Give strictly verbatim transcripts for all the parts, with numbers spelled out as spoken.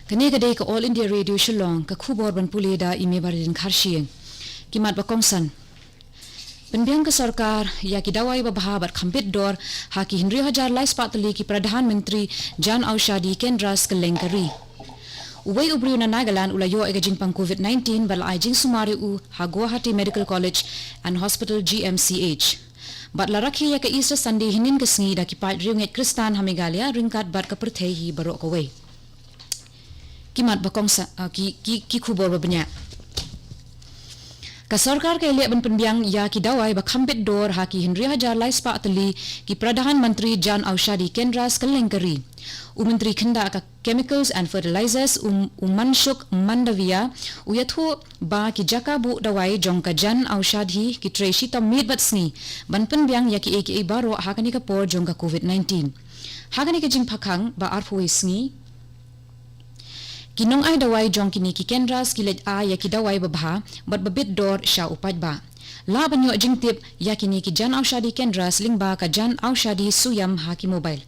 Kane ka dei ka All India Radio Shillong, ka khubor ban pule da i Mebaridin Kharshiing. Ki mat ba kongsan. Pynbiang ka sorkar ïa ki dawai ba bha bad kham bit dor ha ki hynriew hajar lai spah tylli ki Pradhan Mantri Jan Aushadhi Kendras kylleng ka ri. Uwei u briew na Nagaland u la ïoh ïa ka jingpang covid nineteen bad la ai jingsumar ïa u ha Guwahati Medical College and Hospital, G M C H. Bad la rakhe ïa ka Easter Sunday hynnin ka sngi da ki paid riewngeit Khristan ha Meghalaya ryngkat bad ka pyrthei hi baroh kawei. Ki mat ba kongsan, ah, ki, ki, ki khubor ba bniah. Ka sorkar ka ïaleh ban pynbiang ïa ki dawai ba kham bit dor ha ki hynriew hajar lai spah tylli ki Pradhan Mantri Jan Aushadhi Kendras kylleng ka ri. U Myntri Khyndah ka Chemicals and Fertilizers, u, u Mansukh Mandaviya, u ïathuh ba ki jaka buh dawai jong ka Jan Aushadhi ki trei shitom miet bad sngi ban pynbiang ïa kiei kiei baroh ha kane ka por jong ka covid nineteen. Ha kane ka jingphah khang ba arphew wei sngi, ki nongai dawai jong kine ki Kendras ki leit ai ïa ki dawai ba bha bad ba bit dor sha u paidbah. Lah ban ïoh jingtip ïa kine ki Jan Aushadhi Kendras lyngba ka Jan Aushadhi Suyam ha ki mobile.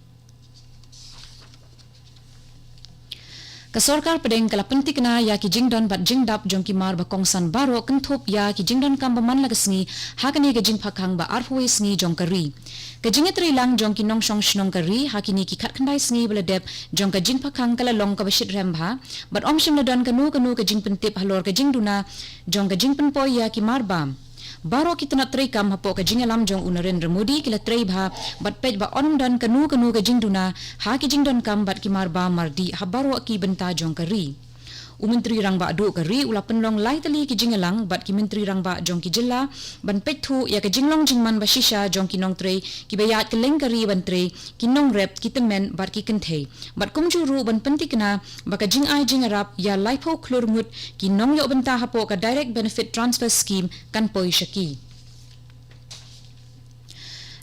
Ka sorkar pdeng ka la pynthikna ïa ki jingdon bad jingdap jong ki mar ba kongsan baroh kynthup ïa ki jingdonkam ba man la ka sngi ha kane ka jingphah khang ba arphew wei sngi jong ka ri. Ka jingïatreilang jong ki nongshong shnong ka ri ha kine ki khatkhyndai sngi ba la dep jong ka jingphah khang ka la long kaba shitrhem bha bad ym shym la don kano kano ka jingpyntip halor ka jingduna jong ka jingpynpoi ïa ki mar bam. Baroh ki tnat treikam hapoh ka jingïalam jong u Narendra Modi ki la trei bha bad peit ba ym don kano kano ka jingduna ha ki jingdonkam bad ki mar bam mardih ha baroh ki bynta jong ka ri. U Myntri Rangbah Duh ka ri u la pynlong lai tylli ki jingïalang bad ki Myntri Rangbah jong ki jylla ban peit thuh ïa ka jinglong jingman ba shisha jong ki nongtrei kiba ïaid kylleng ka ri ban trei, ki nongrep, ki tymmen bad ki kynthei. Bad kumjuh ruh ban pynthikna ba ka jingai jingïarap ïa laiphew klur ngut ki nongïoh bynta hapoh ka Direct Benefit Transfer Scheme kan poi sha ki.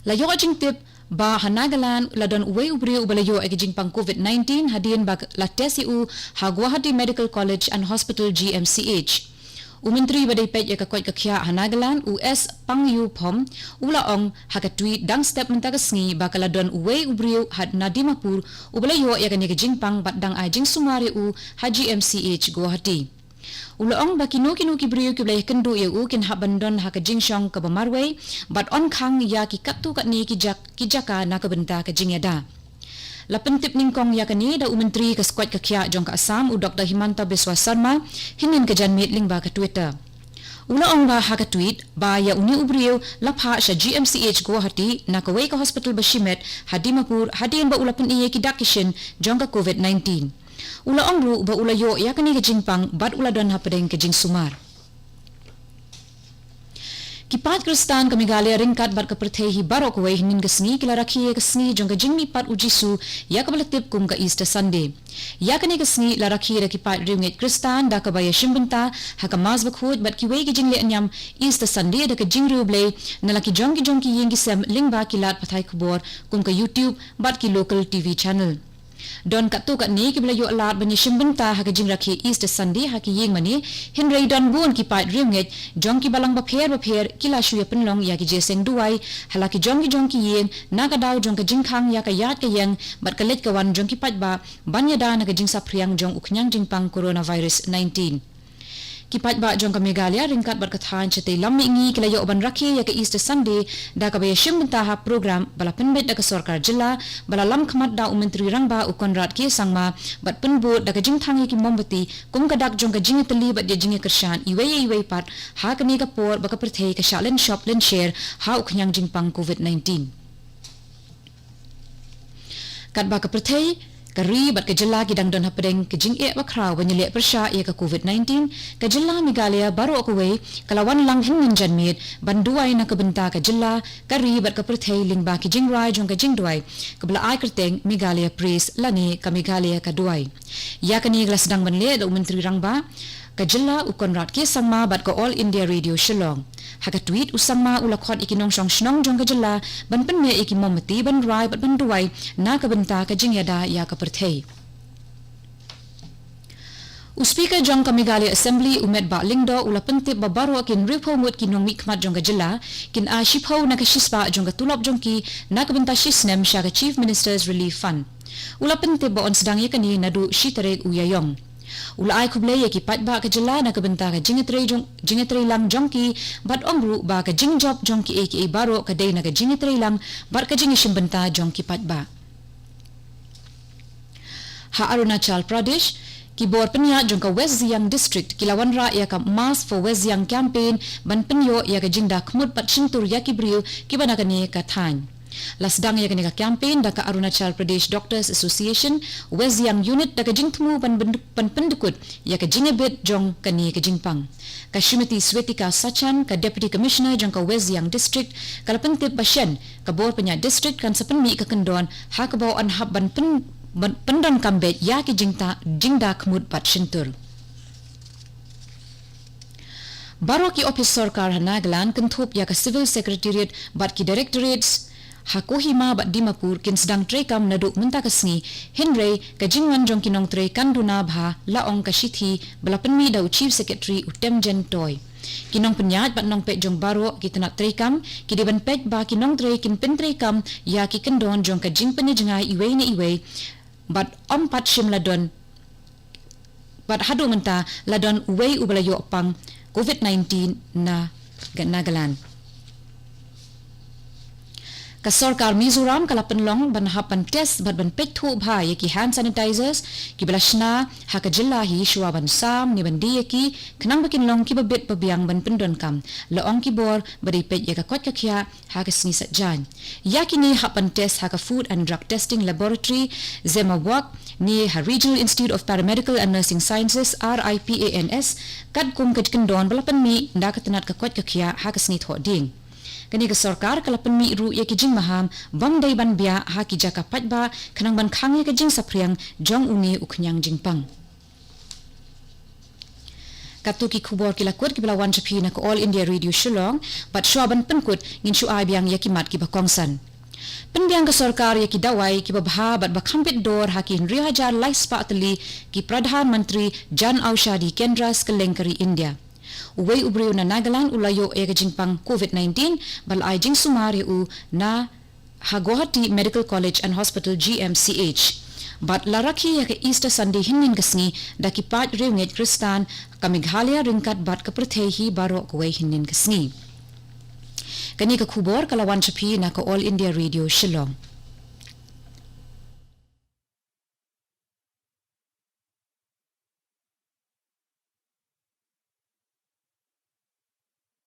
La ïoh jingtip ba ha Nagaland la don uwei u briew uba la ïoh ïa ka jingpang covid nineteen hadien ba la test ïa u ha Guwahati Medical College and Hospital, G M C H. U Myntri ba dei peit ïa ka koit ka khiah ha Nagaland, u S Pangyu Phom, u la ong ha ka tweet dang step mynta ka sngi ba ka la don uwei u briew ha na Dimapur uba la ïoh ïa kane ka jingpang bad dang ai jingsumar ïa u ha G M C H Guwahati. U la ong ba kino kino ki briew kiba la ïakynduh ïa u kin hap ban don ha ka jingshong kaba marwei bad ym khang ïa ki katto katne ki jak-, ki jaka na ka bynta ka jingïada. La pyntip nyngkong ïa kane da u Myntri ka koit ka khiah jong ka Assam, u Doktor Himanta Biswa Sarma, hynnin ka janmiet lyngba ka Twitter. U la ong ba ha ka tweet ba ïa une u briew la phah sha G M C H Guwahati na kawei ka hospital ba shimet ha Dimapur hadien ba u la pyni ïa ki dak ki shin jong ka covid nineteen. U la ong ruh ba u la ïoh ïa kane ka jingpang bad u la don hapdeng ka jingsumar. Ki paid Khristan ka Meghalaya ryngkat bad ka pyrthei hi baroh kawei hynnin ka sngi ki la rakhe ïa ka sngi jong ka jingmihpat u Jisu ïa kaba la tip kum ka Easter Sunday. Ïa kane ka sngi la rakhe da ki paid riewngeit Khristan da kaba ïashim bynta ha ka Mass bakhuid bad kiwei ki jingleh niam Easter Sunday da ka jingriewblei na la ki jong ki jong ki ïing ki sem lyngba ki lad pathai khubor kum ka YouTube bad ki local T V channel. Don katto katne kiba la ïoh lad ban ïashim bynta ha ka jingrakhe Easter Sunday ha ki ïing mane, hynrei don bun ki paid riewngeit jong ki balang bapher bapher ki la shu ïa pynlong ïa ki jingïaseng duwai ha la ki jong ki jong ki ïing na ka daw jong ka jingkhang ïa ka ïaid ka ïeng bad ka leit ka wan jong ki paidbah ban ïada na ka jingsaphriang jong u khñiang jingpang coronavirus nineteen. Ki paidbah jong ka Meghalaya ryngkat bad ka thaiñ shatei lam mihngi ki la ïoh ban rakhe ïa ka Easter Sunday da kaba ïashim bynta ha program ba la pynbeit da ka sorkar jylla, ba la lam khmat da u Myntri Rangbah u Conrad K Sangma bad pynbud da ka jingthang ïa ki mombati kum ka dak jong ka jingïatylli bad ïa jingïakyrshan iwei ïa iwei pat ha kane ka por ba ka pyrthei ka shah lynshop lynsher ha u khñiang jingpang covid nineteen. Katba ka pyrthei, ka ri bad ka jylla ki dang don hapdeng ka jingeh bakhraw ban ïaleh pyrshah ïa ka covid nineteen, ka jylla Meghalaya baroh kawei ka la wan lang hynnin janmiet ban duwai na ka bynta ka jylla, ka ri bad ka pyrthei lyngba ki jingrwai jong ka jingduwai kaba la ai kyrteng Meghalaya Praise lane ka Meghalaya ka duwai. Ïa kane ka la sdang ban leh da u Myntri Rangbah ka jylla u Conrad K Sangma bad ka All India Radio Shillong. Ha ka tweet u Sangma u la khot ïa ki nongshong shnong jong ka jylla ban pynmih ïa ki mombati ban rwai bad ban duwai na ka bynta ka jingïada ïa ka pyrthei. U Speaker jong ka Meghalaya Assembly u Metbah Lyngdoh u la pyntip ba baroh ki hynriewphew ngut ki nongmihkhmat jong ka jylla kin ai shiphew na ka shispah jong ka tulop jong ki na ka bynta shisnem sha ka Chief Minister's Relief Fund. U la pyntip ba yn sdang ïa kane naduh shi tarik u Ïaïong. U la ai khublei ïa ki paidbah ka jylla na ka bynta ka jingïatreilang jong ki bad ong ruh ba ka jingjop jong kiei kiei baroh ka dei na ka jingïatreilang bad ka jingïashim bynta jong ki paidbah. Ha Arunachal Pradesh, ki bor pynïaid jong ka West Siang District ki la wanrah ïa ka Mask for West Siang campaign ban pynïoh ïa ka jingda khmut bad shyntur ïa ki briew kiba na kane ka thaiñ. La sdang ïa kane ka campaign da ka Arunachal Pradesh Doctors Association West Siang Unit da ka jingthmu ban pyndukut ïa ka jingïabit jong kane ka jingpang. Ka Shrimati Swetika Sachan, ka Deputy Commissioner jong ka West Siang District, ka la pyntip ba shen ka bor pynïaid district kan sa pynmih ka kyndon ha kaba yn hap ban pyndonkam beit ïa ki jingda khmut bad shyntur. Baroh ki ophis sorkar ha Nagaland kynthup ïa ka Civil Secretariat bad ki Directorates ha Kohima bad Dimapur kin sdang treikam naduh mynta ka sngi, hynrei ka jingwan jong ki nongtrei kan duna bha, la ong ka shithi ba la pynmih da u Chief Secretary u Temjen Toy. Ki nongpynïaid bad nongpeit jong baroh ki tnat treikam ki dei ban peit ba ki nongtrei kin pyntreikam ïa ki kyndon jong ka jingpynïajngai iwei na iwei bad ym pat shym la don bad haduh mynta la don uwei uba la ïoh pang COVID nineteen na Nagaland. Ka sorkar Mizoram ka la pynlong ban hap ban test bad ban peit thuh bha ïa ki hand sanitizers kiba la shna ha ka jylla hi shuwa ban sam ne ban die ïa ki, khnang ba kin long kiba bit ba biang ban pyndonkam, la ong ki bor ba dei peit ïa ka koit ka khiah ha ka sngi Saitjaiñ. Ïa kine hap ban test ha ka Food and Drug Testing Laboratory, Zemawak, ne ha Regional Institute of Paramedical and Nursing Sciences, R I P A N S, katkum ka kyndon ba la pynmih da ka tnat ka koit ka khiah ha ka sngi Thohdieng. Kane ka sorkar ka la pynmih ruh ïa ki jingmaham bym dei ban biah ha ki jaka paidbah, khnang ban khang ïa ka jingsaphriang jong une u khñiang jingpang. Katto ki khubor ki la kut kiba la wan sha phi na ka All India Radio Shillong, bad shuwa ban pynkut ngin shu ai biang ïa ki mat kiba kongsan. Pynbiang ka sorkar ïa ki dawai kiba bha bad ba kham bit dor ha ki hynriew hajar lai spah tylli ki Pradhan Mantri Jan Aushadhi Kendras kylleng ka ri India. Uwei u briew na Nagaland u la ïoh ïa ka jingpang COVID nineteen bad la ai jingsumar ïa u na ha Guwahati Medical College and Hospital, G M C H. Bad la rakhe ïa ka Easter Sunday hynnin ka sngi da ki paid riewngeit Khristan ka Meghalaya ryngkat bad ka pyrthei hi baroh kawei hynnin ka sngi. Kane ka khubor ka la wan sha phi na ka All India Radio Shillong.